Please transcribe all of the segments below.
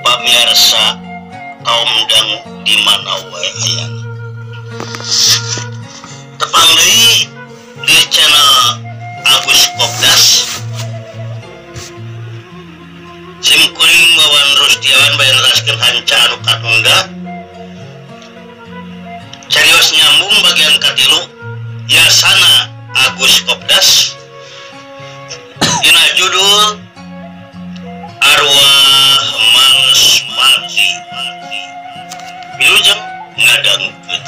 Pamirsa kaum dangu di mana wae ayana. Tepang deui di channel Agus Kopdas. Sim kuring Wawan Rustiawan bade neraskeun hanca anu katunda. Carios nyambung bagian katilu Yasana Agus Kopdas. Dina judul Arwah Maospati. Wilujeng ngadangukeun.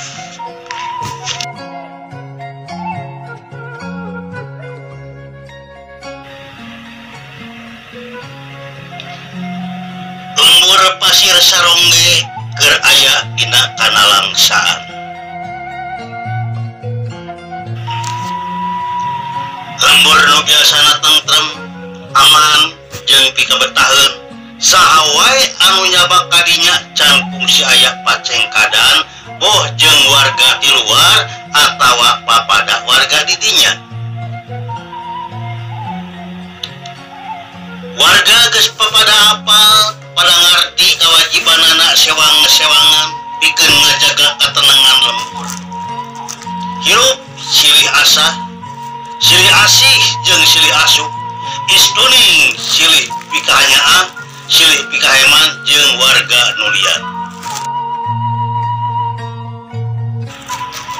Lembur pasir sarongge keur aya dina kanalangsaan. Lembur nu biasana tentrem, aman jeung pikabetaheun. Saha wae anu nyabak kadinya can kungsi aya pacengkadan boh jeung warga di luar atawa papada warga di dinya. Warga geus papada apal, pada ngarti kewajibanana sewang-sewangan pikeun ngajaga ketenangan lembur. Hirup silih asah, silih asih jeung silih asuh, istuning silih pikahanyaah, silih pikaheman jeung warga nu lian.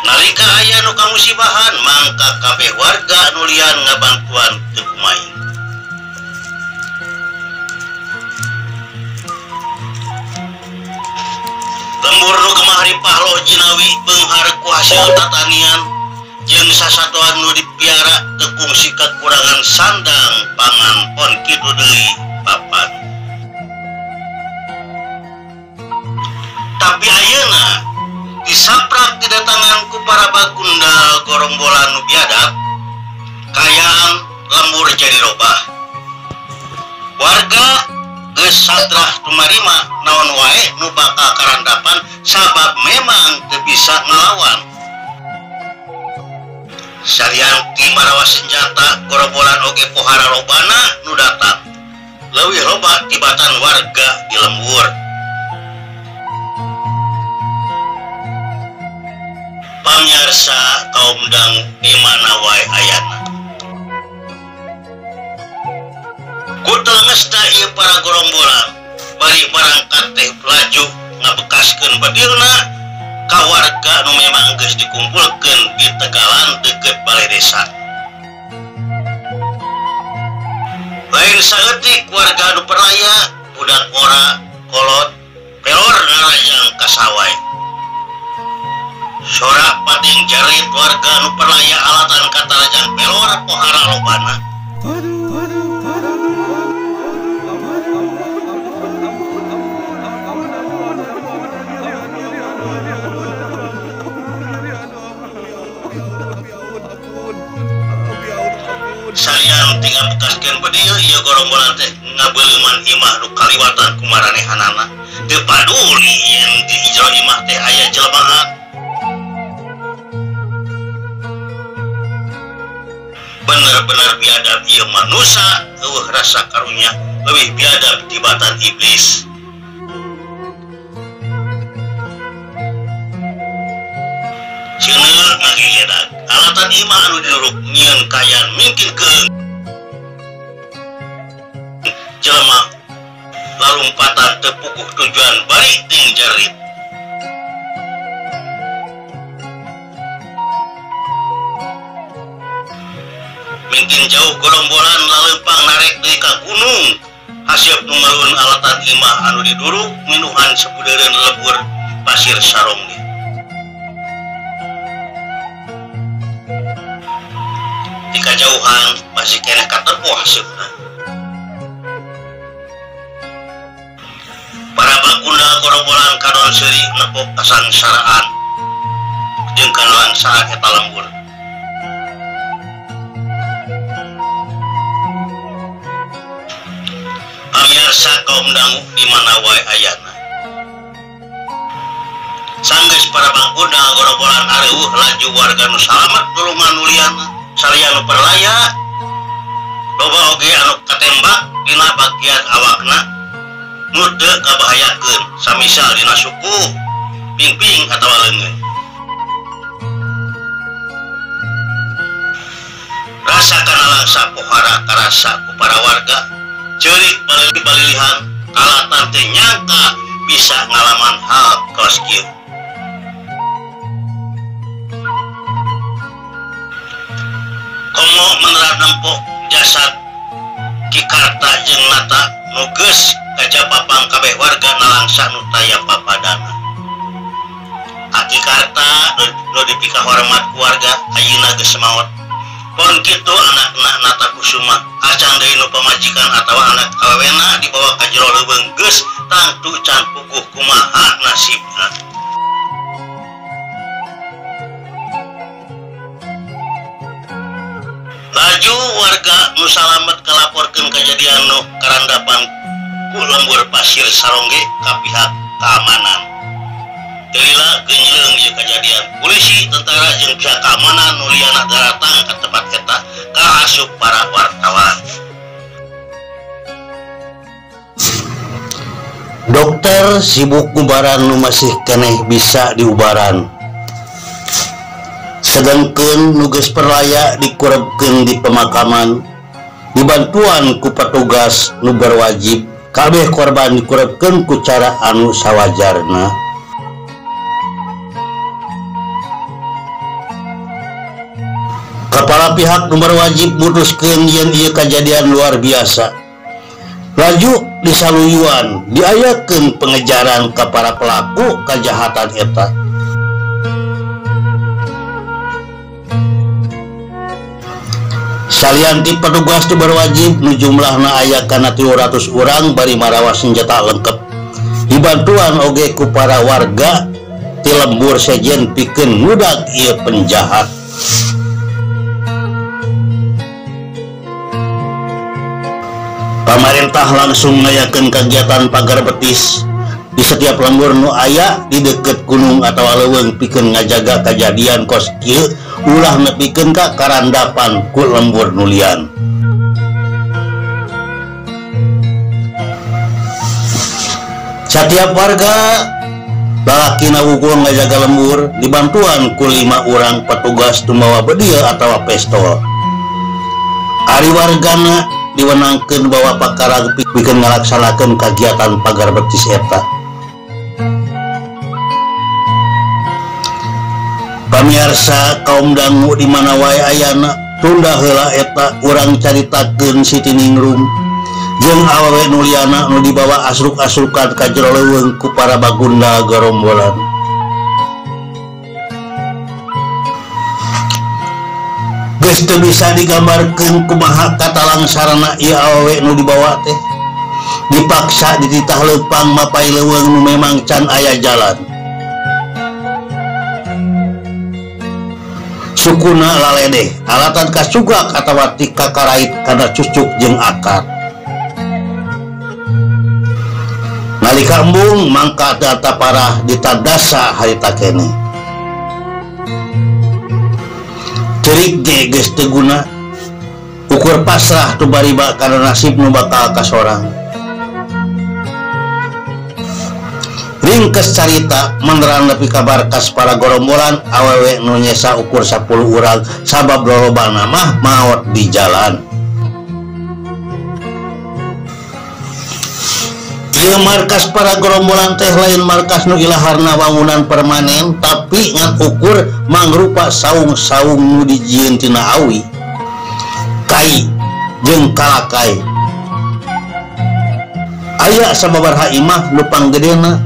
Nalika aya nu kamusibahan mangka kabeh warga nu lian ngabantuan teu kumain. Lembur nu gemah ripah loh jinawi beunghar ku hasil tatanian jeung sasatoan nu dipiara teu kungsi kakurangan sandang pangan pon kitu deui papan. Tapi ayeuna disaprak kedatangan ku para bagundal gorombolan nu biadab, kayaan lembur jadi robah. Warga geus satrah tumarima naon wae nu bakal karandapan sabab memang teu bisa ngelawan. Salian ti marawa senjata gorombolan oge pohara lobana nu datang leuwih loba tibatan warga di lembur. Pamiarsa kaum dangu di mana wae ayana. Ku telengesta ieu para gorombolan bari barangkat teh laju ngabekaskeun bedilna ka warga nu memang geus dikumpulkeun di tegalan deukeut balai desa. Lain saeutik warga nu peraya budak ora kolot pelor ngarajang ka sawai. Sorak pating jarit warga nu perlaya alatan katarajang pelor pohara lobana. Salian tinggal bekaskeun bedil ieu gorombolan teh ngabeuleman imah nu kaliwatan ku maranehanana. Teu paduli yen di jero imah teh aya jelema. Bener-bener biadab ieu manusia, eueuh rasa karunya leuwih biadab tibatan iblis. Ceuneu ngagegedag alatan imah anu diruk nyieun kayan mingkin keung jelema lalumpatan teu puguh tujuan bari ting jerit. Mingkin jauh gorombolan lalempang narek deui ka gunung haseup nu ngeluhun alatan imah anu diduruk minuhan sabudeureun lebur pasir sarongge. Di kajauhan masih keneh katepuh haseupna. Para bagunda gorombolan kadon seuri nepok kasangsaraan jeung kalangsaan eta lembur. Pamirsa kaum dangu di mana wae ayana. Sanggeus para bagunda gorombolan areuweuh laju warga nu salamet nulungan nu liana. Salian nu perlaya loba oge anu katembak dina bagian awakna nu teu kabahayakeun samisal dina suku, pingping atawa leungeun. Rasa kanalangsa pohara karasa ku para warga, ceurik balilihan alatan teu nyangka bisa ngalaman hal kos kieu. Komo menerap nempok jasad Ki Karta jeung Nata nu geus kajapapang kabeh warga nalangsa nu taya papadana. Aki Karta nu dipikahormat ku warga ayeuna geus maot. Pon kitu anakna Nata Kusuma acan deui nu pamajikan atawa anak awewena dibawa ka jero leuweung geus tangtu can puguh kumaha nasibna. Laju warga nu salamet kalaporkeun kajadian nu karandapan ku lembur pasir Sarongge ka pihak keamanan. Teu lila geunjleung ieu kajadian. Polisi, tentara jeung pihak keamanan nu liana daratang ka tempat eta kaasup para wartawan. Dokter sibuk ngubaran nu masih keneh bisa diubaran. Sedengkeun nu geus perlaya dikurebkeun di pemakaman, dibantuan ku petugas nu berwajib, kabeh korban dikurebkeun ku cara anu sawajarna. Kepala pihak nu berwajib mutuskeun yen ieu kajadian luar biasa. Laju disaluyuan, diayakeun pengejaran ka para pelaku kajahatan eta. Salianti petugas nu berwajib nu jumlahna aya kana 300 urang bari marawa senjata lengkap. Dibantuan oge ku para warga ti lembur sejen pikeun ngudag ieu penjahat. Pamarentah langsung ngayakeun kegiatan pagar betis di setiap lembur nu aya di deket gunung atawa leuweung pikeun ngajaga kajadian kos kieu ulah nepikeun ka karandapan ku lembur nu lian. Satiap warga lalakina wungkul ngajaga lembur dibantuan ku 5 urang petugas tumawa bedil atawa pistol. Ari wargana diwenangkeun bawa pakara pikeun ngalaksanakeun kagiatan pagar betis eta. Pamiarsa kaum dangu di mana wae ayana, tunda heula eta urang caritakeun Siti Ningrum jeung awewe nu liana nu dibawa asruk-asrukan ka jero leuweung ku para bagunda gerombolan. Geus teu bisa digambarkeun kumaha katalangsarana ieu awewe nu dibawa teh. Dipaksa dititah leumpang mapai leuweung nu memang can aya jalan. Sukuna laledeh, alatan kasugak atawa tikakarait kana cucuk jeung akar. Nalika embung mangka data parah ditadasa harita keneh. Cerik ge geus teu guna, ukur pasrah tubariba kana nasib nu bakal kasorang. Ringkes carita menerang nepi ka barkas para gorombolan awewe nu nyesa ukur 10 urang sabab lolobana mah maot di jalan. Ieu markas para gerombolan teh lain markas nu ilaharna wangunan permanen, tapi ngan ukur mangrupa saung-saung nu dijieun tina awi, kai jeung kalakai. Aya sababaraha imah nu panggedena,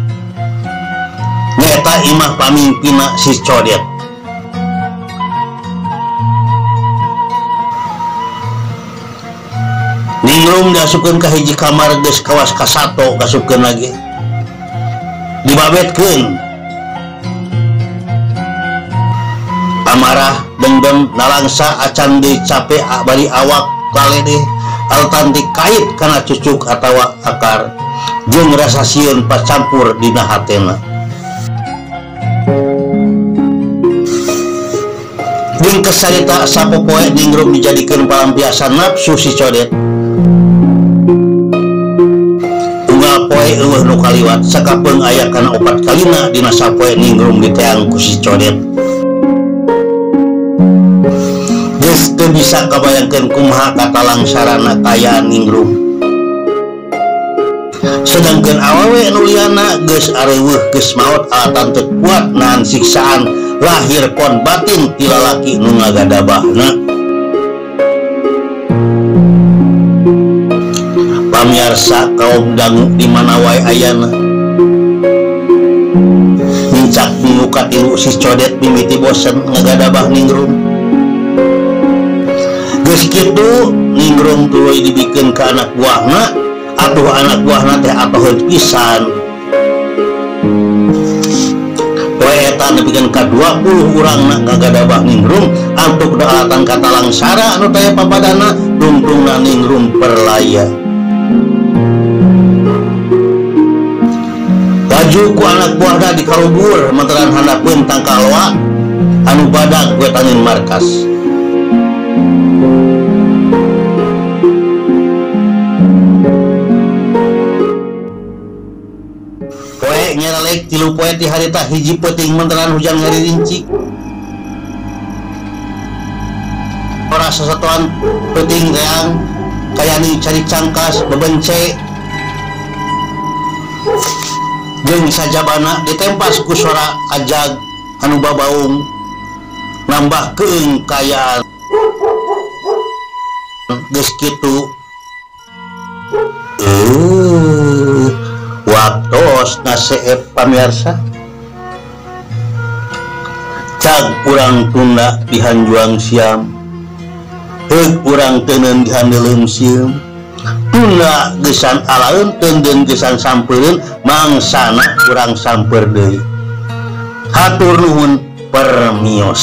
nyaeta imah pamimpinna si Codet. Ningrum diasupkeun ka hiji kamar geus kawas kasato kasupkeun lagi. Dibabetkeun. Amarah dendam nalangsa acan deui cape bari awak kaledeh altan dikait kana cucuk atawa akar jeung rasa sieun pacampur dina hatena. Jeung kesarita sapopoe Ningrum dijadikeun palampiasan nafsu si Codet. Unggal poe Eueuh nu kaliwat sakapeung aya kana opat kalina dina sapoe ningrum diteang ku si Codet. Geus teu bisa kabayangkeun kumaha katalangsarana kaayaan ningrum. Sedangkeun awewe nu liana geus areuweuh geus maot alatan teu kuat nahan siksaan lahir kon batin ti lalaki nu ngagadabahna. Pamiarsa kaum dangu di mana wae ayana. Nincak minggu katilu si Codet mimiti bosen ngagadabah ningrum. Geus kitu ningrum tuluy dibikeun ka anak buahna, atuh anak buahna teh atoheun pisan. Poe eta nepikeun ka 20 urangna ngagadabah ningrum, antuk alatan katalangsara anu taya papadana tungtungna ningrum perlaya. Laju ku anak buahna dikarubur menteran handapeun tangkal loa anu badag wetanin markas. Poe nyerelek tilu poe ti harita hiji peuting menteran hujan ngaririnci. Ora sasatoan peuting reang kayani cari cangkas bebence jeung sajabana ditempas ku sora ajag anu babaung nambah keung kaayaan geus kitu. Waktos naseep pamirsa cag urang tunda dihanjuang siam heug urang teuneun dihandeuleum sieum tunda gesan alaeun teundeun gesan sampeureun mangsana urang samper deui. Hatur nuhun permios.